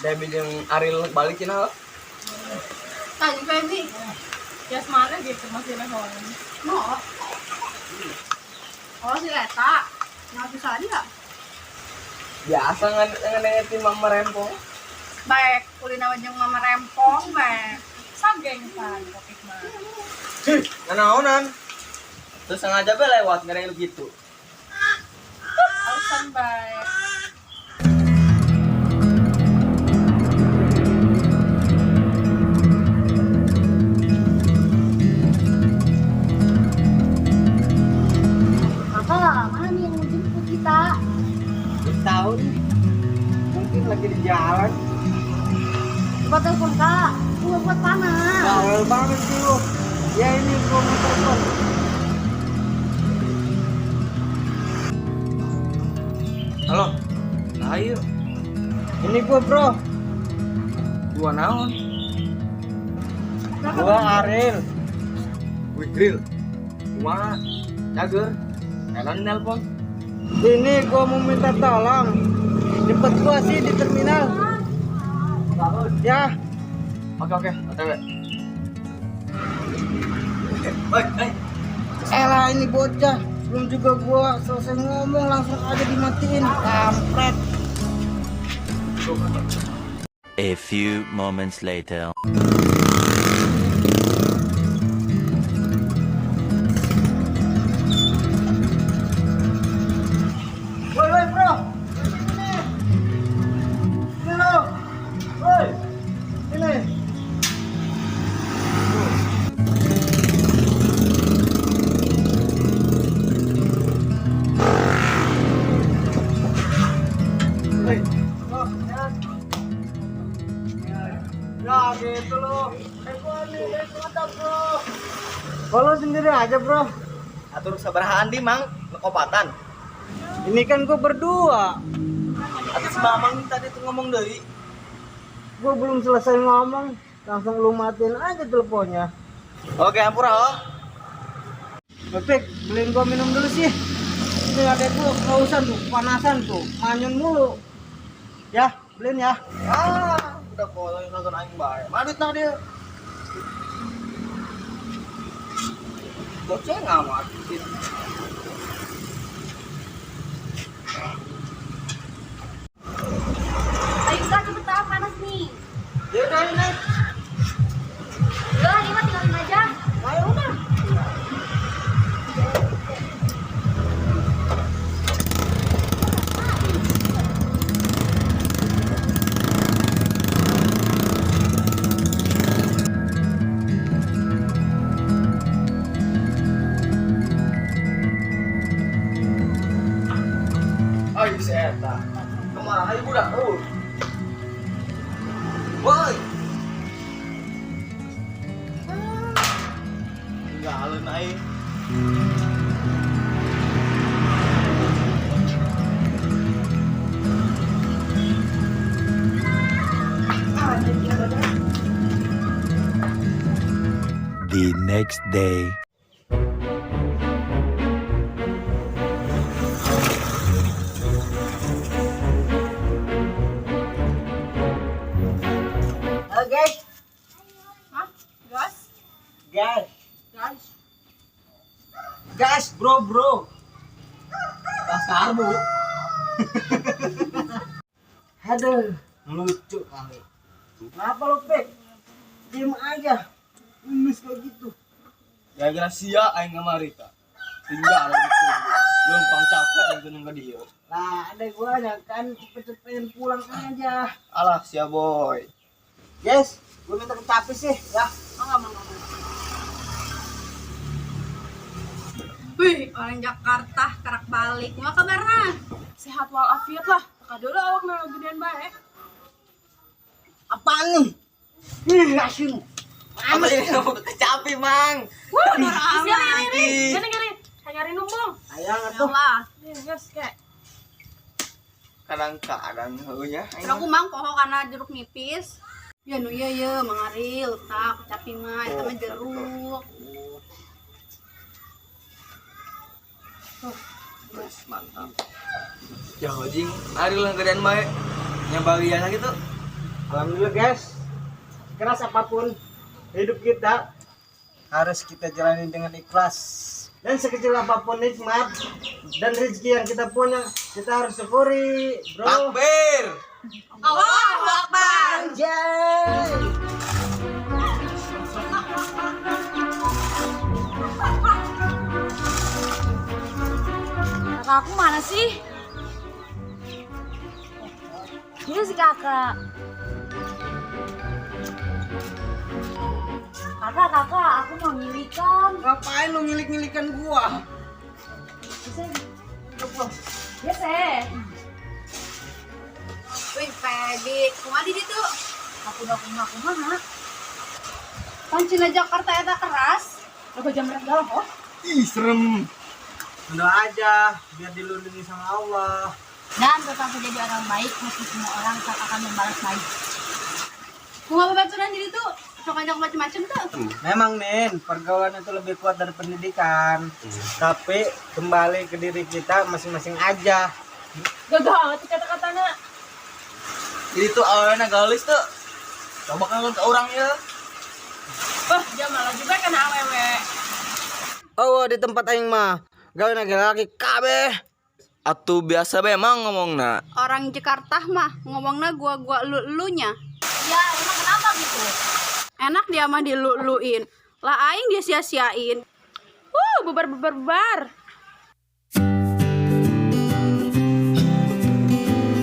Debbie jeung Ariel balik cenah. Tadi Feby. Ya semana gitu masih nehon. No. Oh si Eta. Nggak bisa dia. Biasa ngan mama rempong. Baik, kulina jeung mama rempong baik. Sageng pan topik mah. Hih, nganaonan. Terus sengaja be lewat ngereng gitu. Alasan baik. Kakak, mana nih yang mau jemput kita? Tahu nih. Mungkin lagi di jalan. Coba telepon kak, gua buat panas. Bawel banget sih lu. Ya ini gua mau telepon. Halo. Ayo. Ini gua bro. Gua naon? Gua Ariel. Wih, grill. Kumaha? Cager. Enak nelpon. Ini gua mau minta tolong. Jemput gua sih di terminal. Ya, Oke, oke, OTW. Woi, hei. elah ini bocah. Belum juga gua selesai ngomong langsung aja dimatiin. Kampret. A few moments later. Woi, woi, bro. Sini. Sini lo. Woi. Sini. Woi. Oh, ya. Ya gitu lo. Gua nih dari kota, bro. Kalau sendiri aja, bro. Atur sabarahaan di, Mang? Ngekopatan. Ini kan gua berdua. Atur si Mamang tadi tuh ngomong deui. Gua belum selesai ngomong, langsung lu matiin aja teleponnya. Oke, ampura oh. Bebek, beliin gua minum dulu sih. Ini adek gua kehausan tuh, kepanasan tuh, manyun mulu. Ya, beliin ya. Ah, udah kolong nonton aing bae. Madut nah dia. Bocah ngamat. Ayo kak, cepetan panas nih. Ya udah ini. Udah, ini mah tinggalin aja. Ayo udah. Ayo si eta. Kemana ayo budak? Oh. Woi. Tinggalin aing. The next day. Halo guys. Hah? Gas? Guys. Gas. Gas, bro, bro. Tas karbu. Aduh, lucu kali. Kenapa lu, Pek? Diem aja. Ngemis kayak gitu. Gara-gara sia aing kamari ta. Tinggal gitu. Lempang capek aing teu ke dia. Lah, ada gua ya kan cepet-cepet pengen pulang aja. Alah sia boy. Guys, gua minta kecapi sih, ya. Oh, nggak mau, nggak mau. Wih, orang Jakarta kerak balik. Gimana kabarnya? Sehat walafiat lah. Teka dulu awak na gedean bae. Apaan nih? Ih, asin. Apa ini mau kecapi, Mang? Wah, norak amat. Ih. Gini gini. Nyari numbung. Ayang atuh. Lah, Nih, gas kayak. Kadang-kadang heuh nya. terus aku mang poho karena jeruk nipis. Ya nu iya ya, Mang Aril, tak kecapi mah, eta mah jeruk. Wes, mantap. Ya anjing, Ariel yang gedean bae. Yang bagian gitu. Alhamdulillah guys, keras apapun hidup kita harus kita jalani dengan ikhlas. Dan sekecil apapun nikmat dan rezeki yang kita punya, kita harus syukuri, bro. Takbir. Allahu Akbar. Anjay. Kakak aku mana sih? Ini si kakak. Kakak, kakak, aku mau ngilikan. Ngapain lu ngilik-ngilikan gua? Bisa, biasa. Wih, Febi, kumaha di ditu? Aku udah kumaha kumaha. Pancina Jakarta eta keras. Loba jamret galak oh. Ih, serem. Doa aja biar dilindungi sama Allah. Dan tetap menjadi orang baik meski semua orang tak akan membalas baik. Kumaha babaturan di ditu? Sok ngajak macem-macem tuh. Memang Nin, pergaulan itu lebih kuat dari pendidikan. Tapi kembali ke diri kita masing-masing aja. Gagah banget sih kata-katana. Jadi tuh awalnya galis tuh. Coba kan ke orang ya. Wah, dia malah juga kena awewe. Oh, di tempat aing mah gawe laki kabeh. Atuh biasa be emang ngomongna. Orang Jakarta mah ngomongna gua-gua lu-lunya. Ya, emang kenapa gitu? Enak dia mah dilu-luin. Lah aing dia sia-siain. Bubar bubar bubar.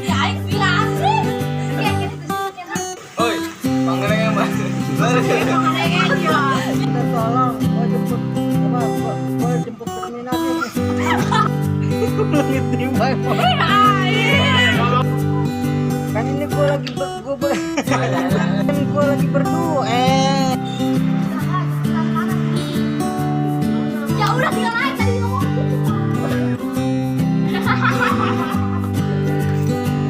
Ya, aing bilang sih. Ya, gini tuh. Oi, pangereng mah. Minta tolong, gua jemput apa? Gua jemput terminal nih. Langit tiba emang. Kan ini gua lagi kan gua lagi berdua. Ya udah tinggal naik tadi ngomong gitu.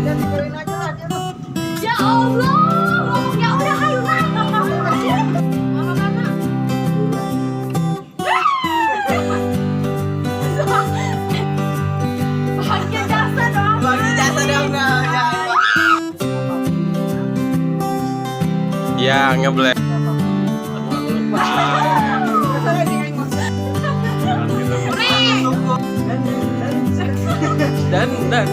Udah tinggalin aja lah dia mah. Ya Allah, ngomong ya udah ayo naik. Bahagia jasa dong. Bagi jasa dong nah. Ya, ngeblek. Dan dan.